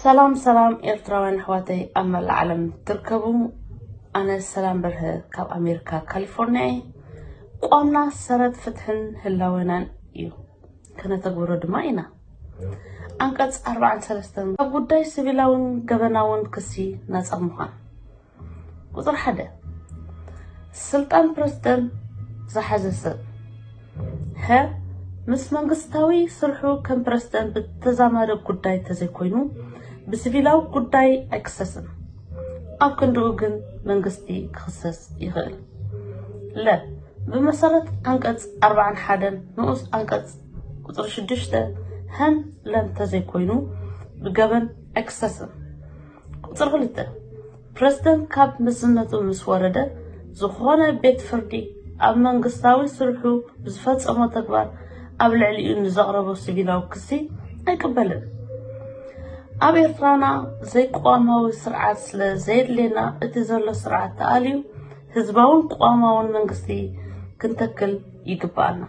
ሰላም ሰላም ኤርትራውያን ኣሕዋተይ ኣብ መላእ ዓለም ትርከቡ። ኣነ ሰላም በርሀ ካብ ኣሜሪካ ካሊፎርኒያ እየ። ቋምና ሰረት ፍትሕን ህላወናን እዩ። ከነተግብሮ ድማ ኢና። ኣንቀጽ ኣርባዓን ሰለስተን ኣብ ጉዳይ ሲቪላውን ገበናውን ክሲ ነጻ ምዃን። ቁጽሪ ሓደ፣ ስልጣን ፕረዚደንት ዝሓዘ ሰብ። ሀ፣ ምስ መንግስታዊ ስርሑ ከም ፕረዚደንት ብተዛማደ ጉዳይ ተዘይኮይኑ ብሲቪላዊ ጉዳይ ኣይክሰስን። ኣብ ክንድኡ ግን መንግስቲ ክኽሰስ ይኽእል። ለ፣ ብመሰረት ኣንቀጽ ኣርባዓን ሓደን ንኡስ ኣንቀጽ ቁጽሪ ሽዱሽተ ሀን ለን ተዘይኮይኑ ብገበን ኣይክሰስን። ቁጽሪ ክልተ፣ ፕረዚደንት ካብ መዝነቱ ምስ ወረደ ዝኾነ ቤት ፍርዲ ኣብ መንግስታዊ ስርሑ ብዝፈጸሞ ተግባር ኣብ ልዕሊኡ ንዘቕረቦ ሲቪላዊ ክሲ ኣይቅበልን። ኣብ ኤርትራና ዘይቅዋማዊ ስርዓት ስለ ዘየድልየና እቲ ዘሎ ስርዓት ተኣልዩ ህዝባውን ቅዋማውን መንግስቲ ክንተክል ይግባኣና።